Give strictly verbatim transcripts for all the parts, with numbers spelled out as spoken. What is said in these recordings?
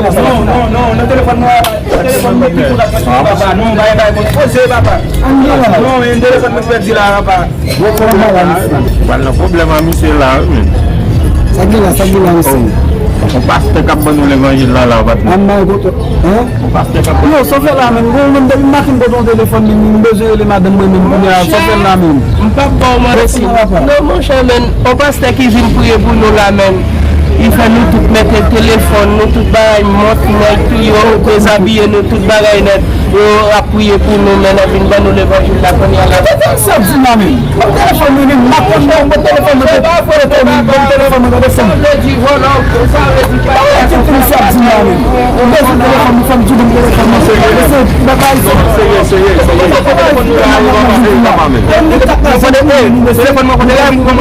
Non, non, non, nan telefòn mwen, nan telefòn mwen ki pou la papa, non, bay, bay, poze, papa. Non, e telefòn mwen pèdi la, papa. Gwo pwoblèm la, mesye. Pral nan pwoblèm a misye la, wi, men. Sa gen la, sa gen la, mesye. Yon pastè k ap ban nou levanjil la, la, patnè. An bay kote, hein? Yon pastè k ap ban nou. Yo, sa w fè la, menm. Bon, menm depi maten m kote yon telefòn, menm, m bezwen rele madanm mwen, menm, kounye a, sa w fè la, menm. M p ap ba w manti. Non, monchè, men, yon pastè ki vin priye pou nou la, men. Li fè nou tout mete telefòn, nou tout bagay, mont, mwen, piyo, dezabiye nou, tout bagay nèt. Yo ap priye pou nou, men, nan vin ban nou levanjil la kounye a la. Sa w di la menm? Ban m telefòn mwen menm, m ap konn ban w telefòn mwen, telefòn mwen, ban m telefòn mwen, gade fò m. Sa vle di vòlò, sa vle di pa. Ki pou sa di la menm? Ou bezwen telefòn mwen, fò m di w ban m telefòn mwen. Se bagay sa. Telefòn mwen kote la, telefòn mwen kote la, telefòn mwen kote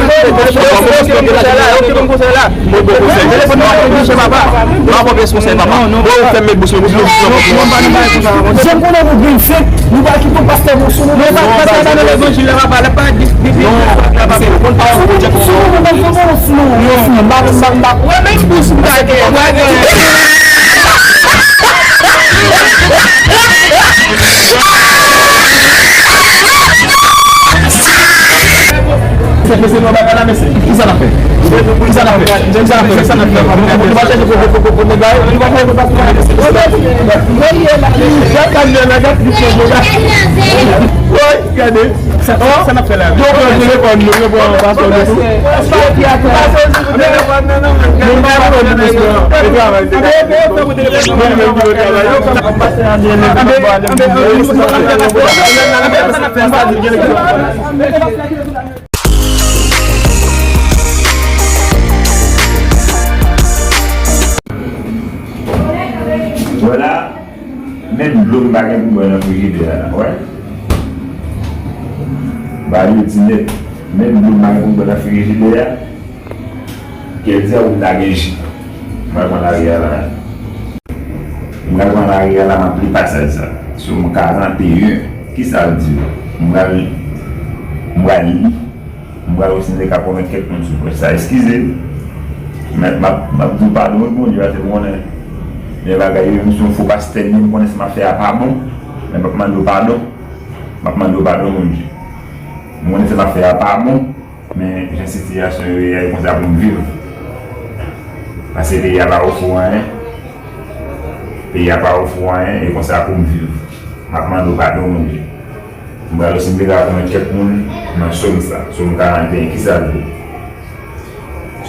la, telefòn mwen kote la. Bon, bon, konsèy. Telefòn nan, mwen konsèy papa. Mwen pa konn konsèy papa. Bon, ou fè m met bous, met bous, met bous. Jan m konnen nou gen fèt, nou pa kite yon pastè bon sou nou. Non, pastè pa nan levanjil la, papa. L ap pa di, di, di, non, papa. Sou nou, nou pa fè bon sou nou. Non, non, non, non. Wè, met bous, mwen pa gen. Mesye, mesye, nou pa ka la, mesye. Kisa n ap fè? Kisa n ap fè? Kisa n ap fè? Nou pa chèche pou, pou, pou, pou nèg la, nou pa fè pou pastè. Woy, gade. Sa, sa, sa n ap fè la? Yo pran telefòn nou, yo pran pastè nou tou. Vwala, menm dlo m pa gen pou m bwè nan frijidè a, wè. Ba yo di nèt, menm dlo m pa gen pou m bwè nan frijidè a. Kè di a ou m ta gen ji. M pral pran lari a la. M pral pran lari a la, m ap li pasaj sa. Sòm karant e en. Kisa l di? M pral, m pral li. M pral osi te ka konvenk kèk moun sou pwès sa. Eskize. Men m ap, m ap di w padon, wi, Bondye, paske m konnen gen bagay yo, menm si yon fo pastè m ye, m konnen sa m ap fè a pa bon. Men m ap mande w padon. M ap mande w padon, Bondye. M konnen sa m ap fè a pa bon. Men jan sitiyasyon yo ye a, e konsa pou m viv. Paske peyi a pa ofri w anyen. Peyi a pa ofri w anyen, e konsa pou m viv. M ap mande w padon, Bondye. M pral osi m te ka konvenk kèk moun nan sòm sa, sòm karant e en, kisa l di?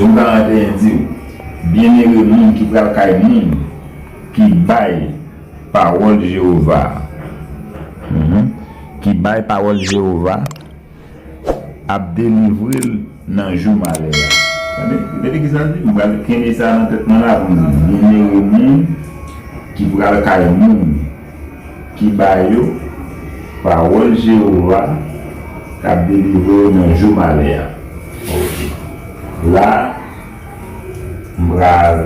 Sòm karant e en di w, Byennere moun ki pral kay moun ki bay pawòl Jewova a. Mhm. Ki bay pawòl Jewova a. Ap delivre l nan jou malè a. Tande, tande kisa l di? M pral kenbe sa nan tèt mwen la pou m di, byennere moun ki pral kay moun ki ba yo pawòl Jewova k ap delivre yo nan jou malè a. Oke. La, m pral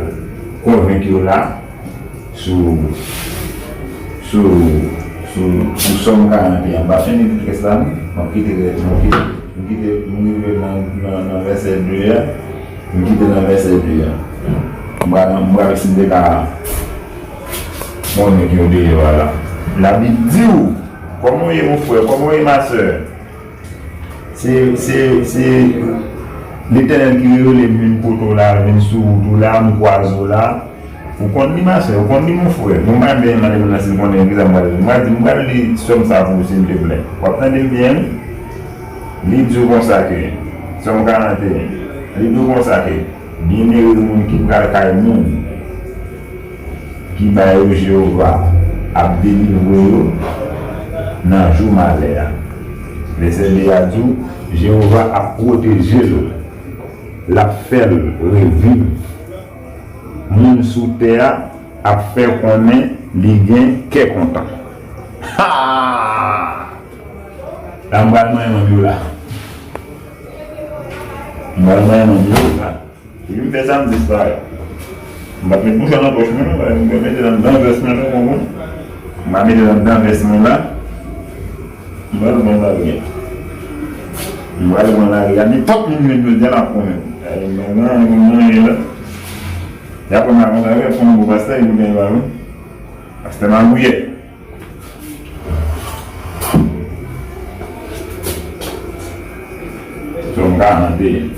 konvenk yo la sou, sou, sou, sou Sòm karant e en. M pa fini tout rès la, non. M ap kite, m ap kite, m kite, m rive nan, nan, nan vèsè de a. M kite nan vèsè de a. M pral, m pral si m te ka konvenk yo deyò a la. Labib di w, kòman w ye, mon frè? Kòman w ye, ma sè? Se, se, se, Letènèl ki revele m vin kote w la, vin sou wout ou la, m kwaze w la. Ou konn li, ma sè, ou konn li, mon frè. Bon, m pa menm mande moun nan si l konnen kisa m pral di. M pral di, m pral li sòm sa pou ou, silteplè. W ap tande m byen, wi? Li di w konsa ke, sòm karant e en, li di w konsa ke, byenere moun ki pral kay moun ki ba yo Jewova ap delivre yo nan jou malè a. Vèsè de a di w, Jewova ap pwoteje l, l ap fè l reviv. Moun sou tè a ap fè konnen li gen kè kontan. Ha! La, m pral manyen manm yo la. M pral manyen manm yo la. Epi m fè sa, m disparèt. M pa t met mouchwa nan pòch mwen, non, m pa mete l anndan vès mwen, non, konprann? M pa mete l anndan vès mwen la. M pral pran lari a. M pral pran lari a. Nenpòt moun jwenn jodi a, l ap konnen. Ay, m pa gen anyen pou m manyen la. Y ap pran m la konsa, y ap pran m pou pastè, epi m gen pa wi. Pastè magouyè. Sòm karant e en.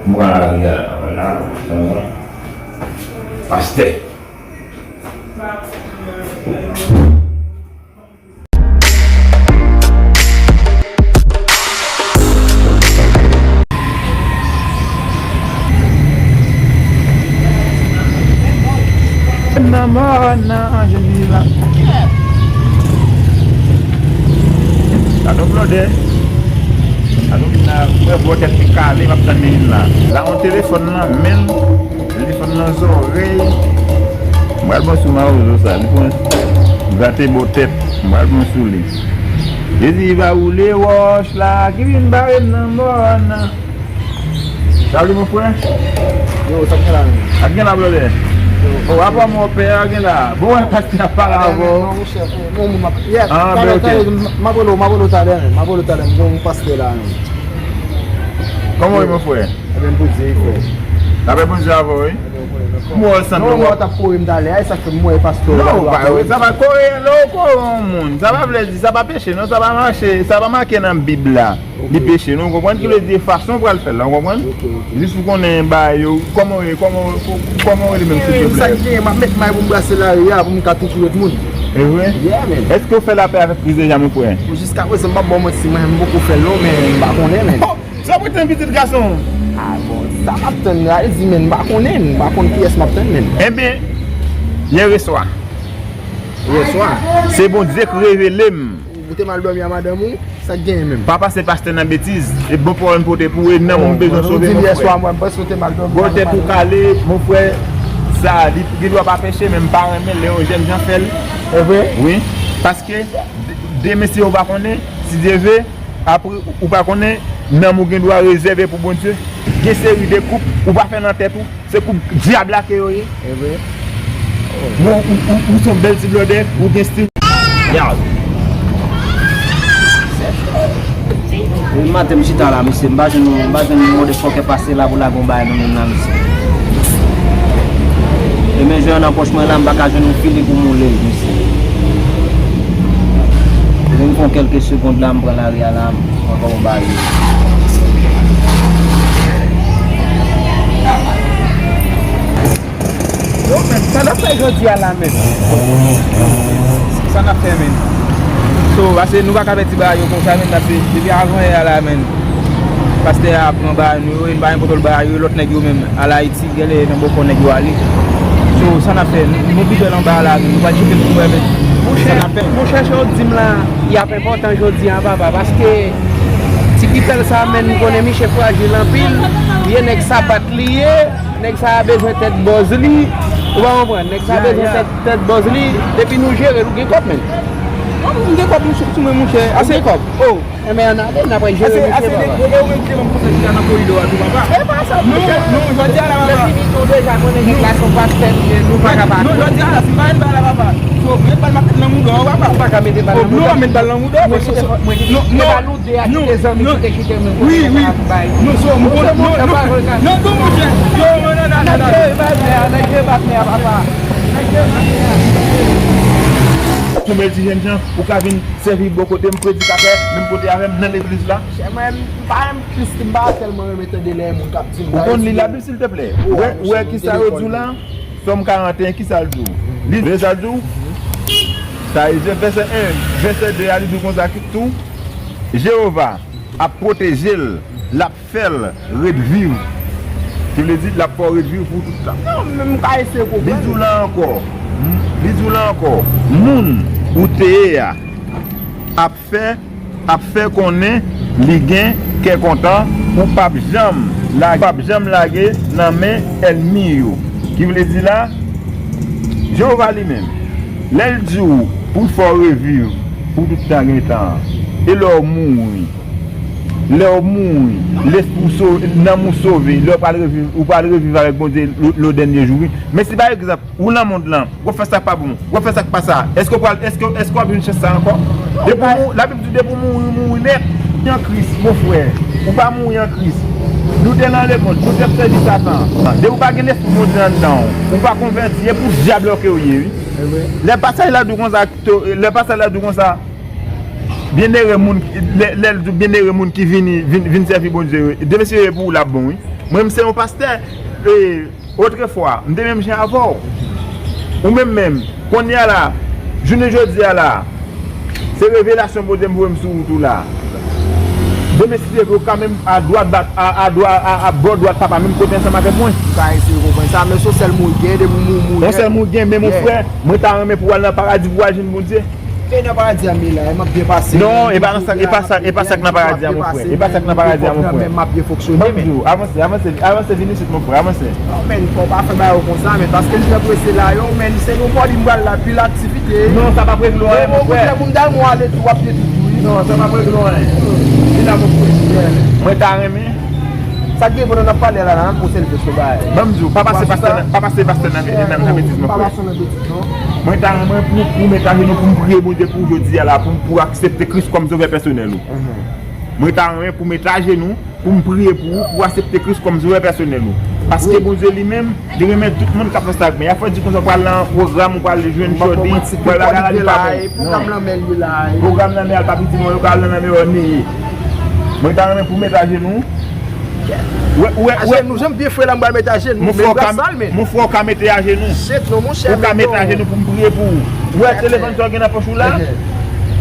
M pran lari a, la, la, la. Pastè. Nan mò nan Jezi la. Gade yon blòdè. Gade yon moun la, frè bò tèt li kale, m ap tann li la. La yon telefòn nan men l. Telefòn nan zòrèy. M pral pran sou mawozo sa. Li pran gate bò tèt. M pral pran sou li. Jezi va woule wòch la ki vin bare m nan mò nan. Salut mon frè. Yo, sa k gen la menm? Sa k gen la, blòdè? Yo, oh, apa mò pè a gen la? Bon, wè pastè ap pale avè w. Non, monchè, eh, bon, moun m ap, yeah, ah, ben, ok. M ap rele w, m ap rele w talè, menm. M ap rele w talè, m gen yon pastè la, menm. Kòman w ye, mon frè? Ebyen, Bondye, frè. Lapè Bondye avè w, wi. Ebyen, frè, men kòman? Mwen wè sanble w t ap kore m talè a, e sa k fè m wè pastè w la. Non, ou pa, sa pa kore, lè w kore yon moun, sa pa vle di, sa pa peche, non, sa pa mache, sa pa make nan Bib la. Ok. Li peche, non, ou konprann ki vle di fason w pral fè l la, ou konprann? Ok, ok. Jis pou konnen bagay yo, kòman w ye, kòman, kòman w rele menm, silteplè? Sa k genyen, m ap met may pou m brase lari a, pou m ka touche lòt moun. E vre? Yeah, man. Èske w fè lapè avèk Kris deja, mon frè? Jiskaprezan, m p ap ba w manti, mwen, m poko fè l, non, men m pa konnen, men. Sa w ap tann pitit gason w? Ah, bon, sa m ap tann la, li di, men, m pa konnen, m pa konn kiyès m ap tann, men. Ebyen, yè swa. Yè swa? Se Bondye k revele m. Ou te mal dòmi a madanm ou? Sa k genyen menm? Pa pase pastè nan betiz. E bon pawòl m pote pou ou, e nanm ou bezwen sove, mon frè. Ou di m yè swa, mwen, m panse ou te mal dòmi a madanm ou. Bò tèt ou kale, mon frè. Sa, li, li dwa pa peche, men m pa renmen lè yon jèn jan fè l. E vre? Wi. Paske, de, demen, si yo pa konnen, si Dye ve, Apre, ou pa konnen, nanm ou gen dwa rezève pou Bondye. Gen seri de koup ou pa fè nan tèt ou, se koup dyab la ke yo ye. E vre? Bon, ou, ou, ou se yon bèl ti blòdè, ou gen stil. Yaw. Depi maten m chita la, mesye, m pa jwenn, m pa jwenn yon motherfucker pase la pou lage yon bagay nan men m la, mesye. E men jwe an nan pòch mwen la, m pa ka jwenn yon fili pou m woule l, mesye. Depi m fè yon kèlke segond la, m pran lari a la, m pran kòm yon bagay. Yo, men, sa n ap fè jodi a la, men? Sa n ap fè, men? So, pase nou pa ka pèdi bagay yo konsa, men, pase depi avan yè a la, men, pastè a pran bagay nou yo, e n pa gen kontwòl bagay yo, lòt nèg yo menm, al Ayiti, genlè nan bòkò nèg yo ale. So, sa n ap fè? Nou, nou pito al anba a la, men, nou pral tcheke l pou wè, men, sa n ap fè. Monchè, sa w di m la, y ap enpòtan jodi a, papa, paske ti Pitèl sa, men, m konnen misye frajil anpil, vye nèg sapat li ye. Nèg sa a bezwen tèt bòz li. Ou pa konprann? Nèg sa a bezwen tèt, tèt bòz li. Depi nou jere l, ou gen kòb, menn. Non, m gen kòb sou, sou mwen, monchè. Ou gen kòb? Oh. Enben, ann ale, n ap jere misye, papa. Ase, ase, ou menm ki ban m konsèy chita nan koridò a tou, papa. E pa sa, monchè. Non, non, jodi a la, papa. Lè fini tou, deja konnen nèg la se yon pastè li ye, nou pa ka pa. Non, jodi a la, si m pa mete bal la, papa. So, mete bal m ap mete nan mouda w, papa. Ou pa ka mete bal nan mouda m. Mwen kite, mwen kite, mete bal ou de a, kite zanmi ki te kite mwen. Wi, wi. Non, so, m konn, non, non, non, non, monchè. Yo, non, non, non, non, non. Nèg yo bat mè a, nèg yo bat mè a, papa. Nèg yo bat mè a. Konbyen ti jènjan ou ka vin sèvi bò kote m, predikatè, menm kote avè m nan legliz la? Chè, mwen, m pa renmen plis, m pa tèlman renmen tande lè moun k ap di m. Ou konn li Labib, silteplè? Ou wè, ou wè kisa yo di w la? Sòm karant e en, kisa l di w? Li di sa l di w? Sa e vèsè en, vèsè de a, li di w konsa ki tou, Jewova ap pwoteje l, l ap fè l ret viv. Ki vle di, l ap fè w ret viv pou tout tan. Non, men m ka eseye konprann. Li di w la ankò, m, li di w la ankò, moun ou te ye a ap fè, ap fè konnen li gen kè kontan, ou p ap janm lage, p ap janm lage nan men ènmi yo. Ki vle di la, Jewova li menm, lè l di w pou l fè w reviv pou tout tan gen tan an, e lè w mouri, lè w mouri, lespri w sove, nanm ou sove, lè w pral reviv, ou pral reviv avèk Bondye le, le dènye jou, wi. Men si pa egzanp, ou nan mond lan, w ap fè sa k pa bon, w ap fè sa k pa sa, èske w pral, èske, èske w ap jwenn chans sa ankò? Depi w mou-, Labib di depi w mouri, ou mouri nèt. An Kris, mon frè, ou pa mouri an Kris. Nou te nan lemonn, nou te ap sèvi Satan. Depi w pa gen lespri Bondye anndan w, ou pa konvèti, e pou dyab la ke w ye, wi. Lè pasaj la di w konsa, to-, lè pasaj la di w konsa, Byennere moun, lè, lè l di w, byennere moun ki vini, vin, vin sèvi Bondye yo. Demen si se pou ou l ap bon, wi. Mwen, m se yon pastè, e, otrefwa, m te menm jan avè w. Ou menm menm, kounye a la, jounen jodi a la, se revelasyon Bondye m voye m sou wout ou la. Demen si se pou ou ka menm a dwat bat, a, a dwa-, a, a bò dwat papa, menm kote ansanm avèk mwen. M ka eseye konprann sa, men se yon sèl moun gen, depi w mouri, mouri nèt. Yon sèl moun gen, men mon frè, mwen ta renmen pou w al nan paradi pou w al jwenn Bondye. Vin nan paradi a m ye la, e m ap byen pase. Non, e pa nan sa, e pa sa, e pa sa k nan paradi a, mon frè. E pa sa k nan paradi a, mon frè. Men m ap byen fonksyone, men. Avanse, avanse, avanse, vin isit, mon frè, avanse. Non, men, fò w pa fè bagay yo konsa, men, paske li trè prese la, yo, men, se nou pòdi m pral la, pil aktivite. Non, sa p ap regle w anyen, mon frè. Okontrè, pou m ta renmen w ale tou, w ap byen tou, wi. Non, sa p ap regle w anyen. Vin la, mon frè. Mwen ta renmen. Sa k gen pandan n ap pale la, la, n ap konse l fè sou bagay. Ban m di w, pa pase pastè nan, pa pase pastè nan, nan, nan betiz, mon frè. Mwen ta renmen pou, pou w met ajenou pou m priye Bondye pou w jodi a la, pou, pou w aksepte Kris kòm sovè pèsonèl ou. Mwen ta renmen pou w met ajenou, pou m priye pou ou, pou w aksepte Kris kòm sovè pèsonèl ou. Paske Bondye li menm, li renmen tout moun k ap fè sa k byen. Y ap fè w di konsa w pral nan pwogram, ou pral jwenn jodi, ou pral bagay la, li pa bon. Non. Pwogram nan men l, li la. Pwogram nan men al pa piti non, yo pral nan men yo neye. Mwen ta renmen pou w met ajenou. Wè, wè, wè. Ajenou, jan m byen fre la, m pral met ajenou. Mon frè, w ka, mon frè, w ka mete ajenou. Shit, non, monchè, ou ka mete ajenou pou m priye pou ou. Ou wè telefòn sa w gen nan pòch ou la?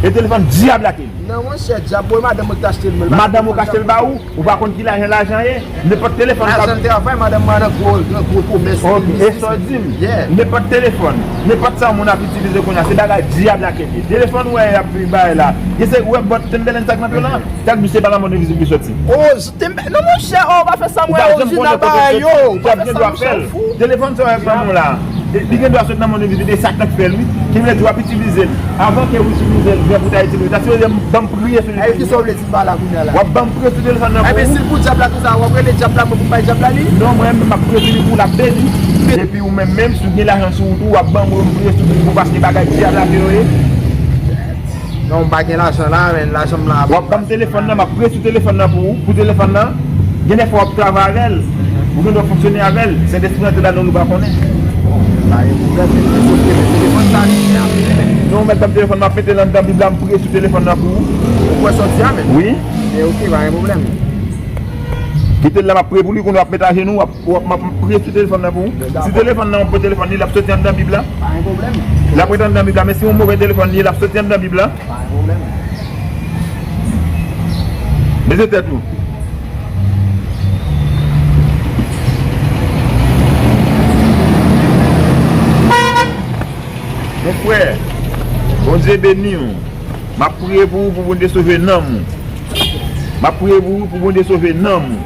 E telefòn dyab la ke li. Non, monchè, dyab, mwen, madanm mwen ki t achte l mwen. Madanm ou k achte l ba ou? Ou pa konn ki lajan lajan ye? Nenpòt telefòn k ap... Lajan travay, madanm mwen nan gwo, nan gwo komès. Ok, e sa w di m? Nenpòt telefòn, nenpòt sa yon moun ap itilize kounye a, se bagay dyab la ke l ye. Telefòn ou wè y ap bay la. Gen se wè bòt Timberland sa k nan pye w la? Chak jou se pa nan mòn envizib li soti. Oh, Timber-, non, monchè, oh, pa fè sa, mwen, orijinal bagay yo. Ou pa janm konnen kote w ap fè l. Telefòn sa w wè granmoun la, li gen dwa sot nan mòn envizib, e Satan k fè l, wi. Ki vle di w ap itilize l. Avan ke w itilize l, jan pou w ta itilize l, ta sipoze ban m priye sou li. Kisa w vle di m pa la kounye a la? W ap ban m priye sou telefòn nan pou ou. Ebyen, si l pou dyab la konsa, w ap rele dyab la, mwen pou m bay dyab la li? Non, mwen menm, m ap priye sou li pou l ap beni. Epi ou menm menm, si w gen lajan sou ou tou, w ap ban mwen, m priye sou li pou ou, paske bagay dyab la ke yo ye. Non, m pa gen lajan la, men lajan m la. W ap ban m telefòn nan, m ap priye sou telefòn nan pou ou, pou telefòn nan. Gen de fwa w ap travay avè l, ou gen dwa fonksyone avè l, Sentespri antre ladan l ou pa konnen. Pa gen pwoblèm, men fòk ke men telefòn sa li fè ap fè. Non, ou mèt ban m telefòn nan, m ap mete l anndan Bib la, m priye sou telefòn nan pou ou. Ou kwè sa w di a, men? Wi. Men ok, pa gen pwoblèm. Kite l la, m ap priye pou li, kounye a w ap met ajenou, w ap, w ap, m ap priye sou telefòn nan pou ou. Si telefòn nan yon bon telefòn, li, l ap soti anndan Bib la. Pa gen pwoblèm. L ap ret anndan Bib la, men si yon move telefòn li ye, l ap soti anndan Bib la. Pa gen pwoblèm. Beze tèt ou. Mon frè, Bondye beni w. M ap priye pou ou, pou Bondye sove nanm ou. M ap priye pou ou, pou Bondye sove nanm ou.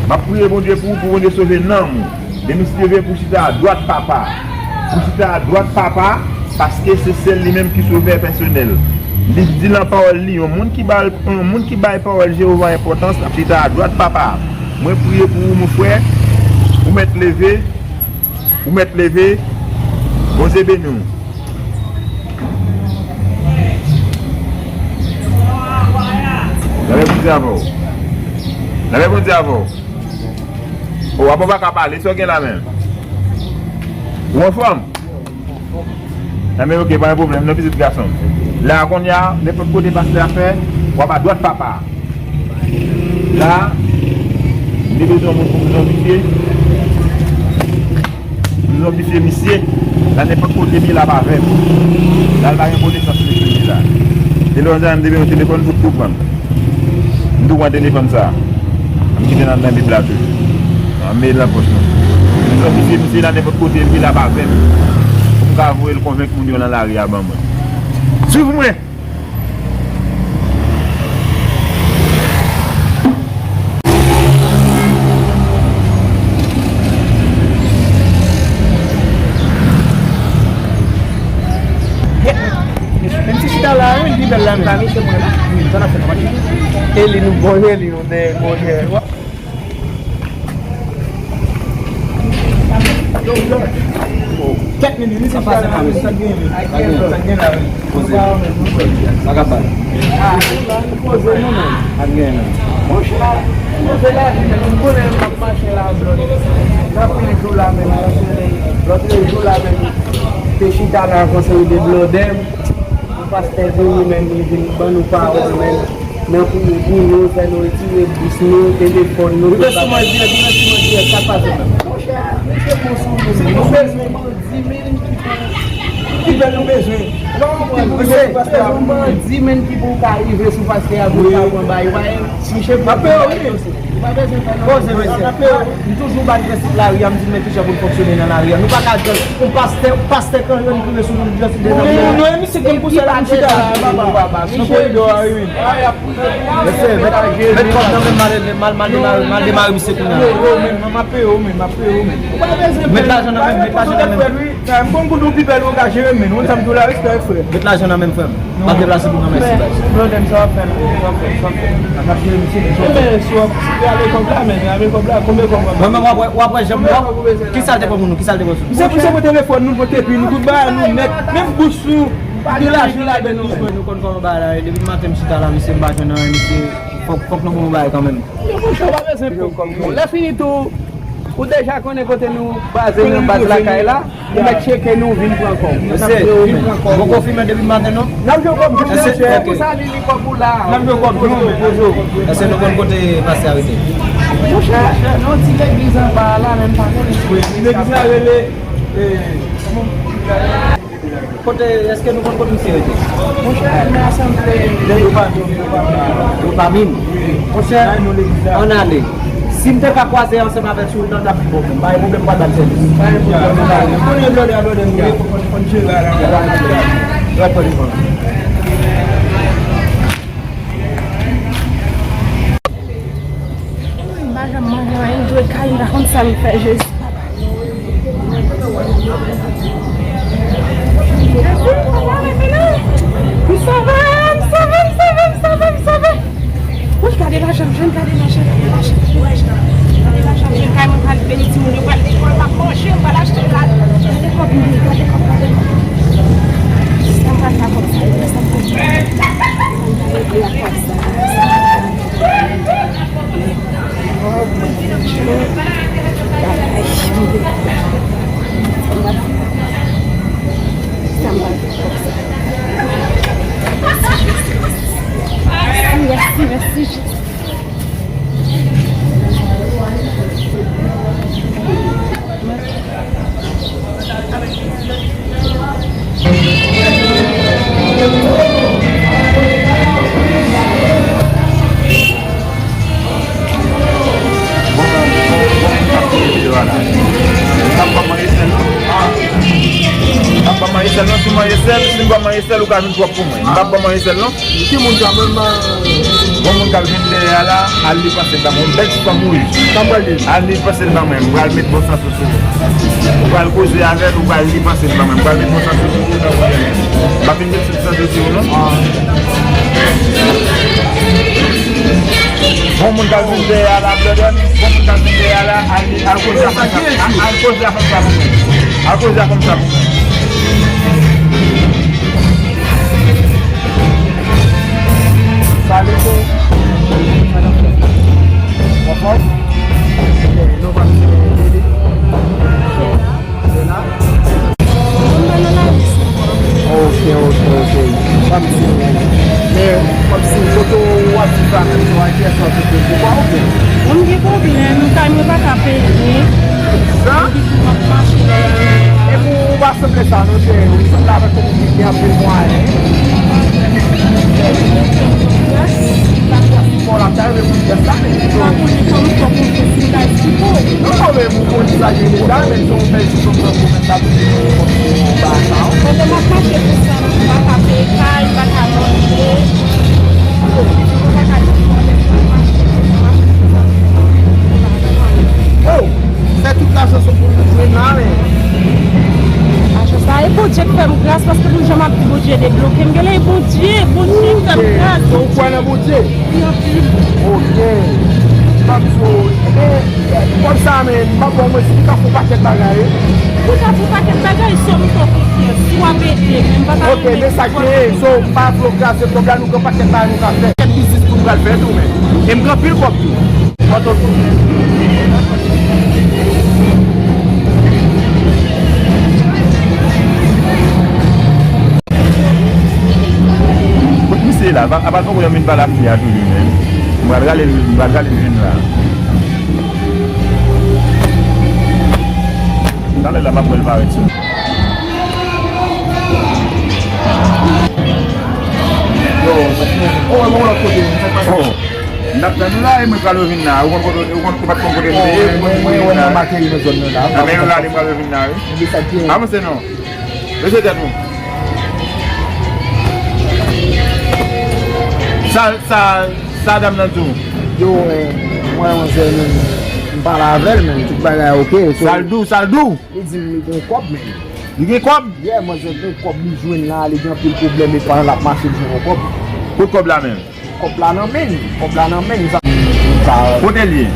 M ap priye Bondye pou ou, pou Bondye sove nanm ou. Demen si Dye vle, pou chita adwat Papa. Pou chita adwat Papa, paske se sèl li menm ki sovè pèsonèl. Li di nan pawòl li, yon moun ki bay, yon moun ki bay pawòl Jewova enpòtans, l ap chita adwat Papa. Mwen priye pou ou, mon frè. Ou mèt leve. Ou mèt leve. Bondye beni w. Lapè Bondye avè w. Lapè Bondye avè w. O, apa w pa ka pale, sa w gen la menm? Ou anfòm? Nan men, ok, pa gen pwoblèm, non, pitit gason m. La, kounye a, nenpòt kote pastè a fè, w ap adwat papa a. La, m te bezwen yon moun pou m zonbifye. M zonbifye misye. La, nenpòt kote, li la pa avè m. La, l pa gen konesans mesye li la. E lè w di a, m te bezwen telefòn pou tou pran. M tou pran telefòn sa a. M kite nan men Bib la toujou. An, men nan pòch mwen. M zonbifye misye la, nenpòt kote, li la pa avè m. Pou m ka voye l konvenk moun yo nan lari a ban mwen. Swiv mwen! Menm si chita la, wi, li pi bèl la, menm. E li nou bon, e li nou de, bon, e. Kèt minit, li se sa, sa gen, sa gen la, wi. Poze. Pa ka bay. Ah, poze nou menm. Pa gen menm. Monchè, poze la, men m konnen m ap mache la, blòd. Nan pil jou la menm, lòt jou la menm, te chita la, konseye de blòdè m. Yon pastè vini menm, li vin ban nou pawòl menm. Nan pou, pou nou, fè nou retire bous nou, telefòn nou, tout bagay. Monchè, mesye, bon sou nou, nou bezwen bandi menm ki pou, ki fè nou bezwen. Ou pa konprann, mesye, se yon bandi menm ki pou ka rive sou pastè a, pou l ka pran bay, ou pa wè, misye pou pran bay yo. Ou pa bezwen fè nan poze, mesye. M toujou bat prensip lari a, m di men kijan pou n fonksyone nan lari a. Nou pa ka jwenn yon pastè, pastè k anyen ki rive sou nou, li nan fidèl nan. Non, non, e misye ki konn konsa la, misye ta la, papa. Nan koridò a, wi, wi. Mesye, met, met kòb nan men m, mal, mal, mal demare, mal demare misye kounye a. Yo, yo, men, m ap peye w, men, m ap peye w, men. Met lajan nan men m, met lajan nan men m. Sa, m konn kote w pi bèl, ou ka jere, men. Ou konn sa m di w la, respè, frè. Met lajan nan men m, frè m. M ap deplase pou nan mèsi, baz. Blòdè m, sa w ap fè la? Sa w ap fè? Sa w ap fè? N ap jere misye, men. Ebyen, si w ap, si w ale kòb la, men, ale kòb la, konbyen kòb w ap ba m? Mwen menm, w ap wè, w ap wè, jan m wè. Kisa l te pran pou nou? Kisa l te pran sou nou? Misye, misye pran telefòn nou, pran tepi nou, tout bagay nou nèt. Menm bous nou, gen lajan ladan nou. Nou konn kòman bagay la ye. Depi maten m chita la, misye, m pa jwenn anyen, misye. Fòk, fòk nou fè yon bagay kanmenm. Yo, monchè, w pa bezwen pran kòb nou. Lè fini tou, ou deja konnen kote nou baze nan baz lakay la. Ou mèt tcheke nou, vin pran kòb. Mesye, vin pran kòb. Bon, konfime depi maten, non? N ap jwenn kòb nou, mesye. Pou sa li, li kòb ou la. N ap jwenn kòb nou, men, poze w. Èske nou konn kote pastè a rete? Monchè, nan ti legliz anba a la, men m pa konnen. Wi, legliz la rele, eh, kòman? Kote, èske nou konn kote misye rete? Monchè, nan asanble. Yo pa, yo pa, yo pa vin. Monchè, ann ale. Si m te ka kwaze ansanm avèk sou nan, t ap bon, pa gen pwoblèm, m pral ba l sèvis. Pa gen pwoblèm, ann ale. Konnen blòdè a, blòdè m ye, fò n jere bagay la. Trè pòzitif. M pa janm manje anyen, m dwe kay, m pa konn sa m fè, Jezi, papa. Jezi, papa, rete la. M sove, m sove, m sove, m sove, m sove. Wi, gade lajan m jwenn, gade lajan, gade lajan, gade lajan. Gade lajan m jwenn, kay mwen pral beni timoun yo, pral lekòl, m ap manje, m pral achte la. Gade kòb mwen, gade kòb, gade kòb. Sa m pral fè ak kòb sa, sa m pral fè. Sa m pral regle ak kòb sa. Mèsi, mèsi, Jezi. Ap ban mwen esèl non. Ap ban mwen esèl non, si mwen esèl, si m ban mwen esèl, ou ka vin twòp pou mwen. M p ap ban mwen esèl non. Ki moun sa menm? Bon moun k ap vin dèyè a la, al li panse l ba mwen. Yon bèl ti fanm wouj. Sa m pral di? Al li panse l ba mwen. M pral met bon sans sou ou. Ou pral koze avè l, ou pral li panse l ba mwen. M pral met bon sans sou ou. M ap vin met sans sou ou non. Bon moun k ap vin dèyè a la, blòdè. Bon moun k ap vin dèyè a la, al li, al koze a fanm sa. Al, al koze a fanm sa pou mwen. Al koze a fanm sa pou mwen. Sa leve. Sa n ap fè? Anfòm? Ok, nou pa misye Lili. Jena. Mwen nan lavi sa. Sa nou te, wi, sa la avèk kote ki gen anpil mwayen. Fò la ta revou pyès la, men. Non, men ou konn sa gen deja, men se yon bèl ti sòm nan pwomès la, pou ba sa. Pandan m ap mache konsa, m pa ka peye kay, m pa ka manje. M pa ka di pwoblèm nan mache konsa, m ap mache konsa. Oh! Fè tout lajan sou pou nou jwenn la, men. Lajan sa, e Bondye k fè m gras, paske pou jan m ap di Bondye debloke m, genlè e Bondye, Bondye k fè m gras. Donk, ou kwè nan Bondye? Wi, anpil. Ok. M ap di w, ebyen, kòb sa, men, m ap ba w, mwen, si li ka fè yon pakèt bagay. Li ka fè yon pakèt bagay, sèl m fè w konfyans, si w ap ede m, men m pa ka. Ok, men sa k ye, so, m pa vle w kraze kòb la, nou gen pakèt bagay nou ka fè. Kèk biznis tou m pral fè tou, men. E m gen anpil kòb tou. Kot misye la? Apa, apa gon moun vin pale ak fi a toujou, men. M pral rale l, m pral rale l vin la. Talè la, m ap wè l parèt sou. Yo, oh, e bon lòt kote, m fèk pase. Oh. M t ap tann ou la, e mwen pral revin la. Ou konn kote, ou konn, ou pa t konn kote m te ye, mwen, mwen, mwen, mwen, m ateri nan zòn nan la. Anben, yo rale, m pral revin la, wi. Epi sa k gen? Avanse non. Rete tèt ou. Sa, sa, sa dam nan di w? Yo, eh, mwen, manzè, menm, m pale avè l, menm, tout bagay ok. So, sa l di w, sa l di w? Li di m li gen kòb, menm. Li gen kòb? Yeah, manzè gen kòb li jwenn la, li gen anpil pwoblèm, e pandan l ap mache, li jwenn yon kòb. Kot kòb la menm? Kòb la nan men l, kòb la nan men l, sa. Kote l ye?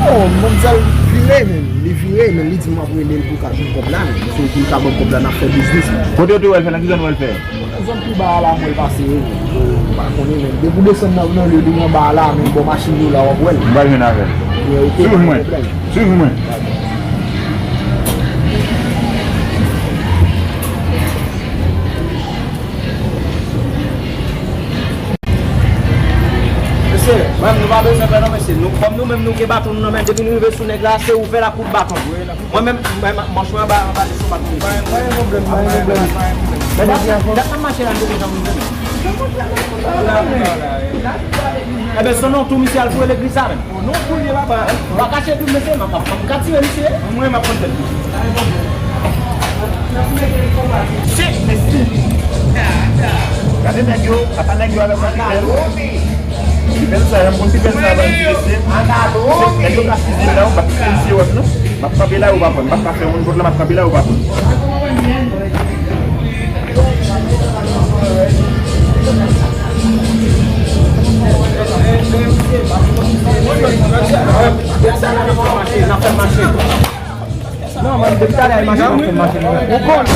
Oh, manzè vire, menm. Li vire, men li di m ap rele l pou l ka jwenn kòb la, menm. So, pou l ka ban m kòb la, n ap fè biznis, menm. Kote w te wè l fè? Nan ki zòn w wè l fè? Nan zòn pi ba a la, mwen l pase, menm. M pa konnen, menm. Depi w desann nan, nan lye li anba a la, menm, bò machin yo la, w ap wè l. M pral jwenn avè l. Yeah, ok, pa gen pwoblèm. Swiv mwen. Swiv mwen. Mesye, mwen, nou pa bezwen pè non, mesye. Nou, kòm nou menm nou gen baton nou nan men, depi nou rive sou nèg la, se ouvè l ak kout baton. Mwen menm, mwen, manch mwen anba, anba de sou baton. Pa gen, pa gen pwoblèm, pa gen pwoblèm. Men dat, dat ap mache la, nou deja moun menm. Ebyen, se non tou misye al foure legliz la menm. Non, kounye papa. Ou pa kache tou, mesye, m ap, m ap ka tire misye. Mwen, m ap pran tèt li. Shit, mesye. Gade nèg yo, ata nèg yo avèk yon pipèl. Pipèl sa, yon moun pipèl sa, ba ti mesye. Nèg yo ka size la, ou pa ti mesye wòch, non? M ap kanpe la, ou pa pran. M ap ka fè yon vòt la, m ap kanpe la, ou pa pran. Non, mwen, depi talè a, mache, mache, mache. Ou konn.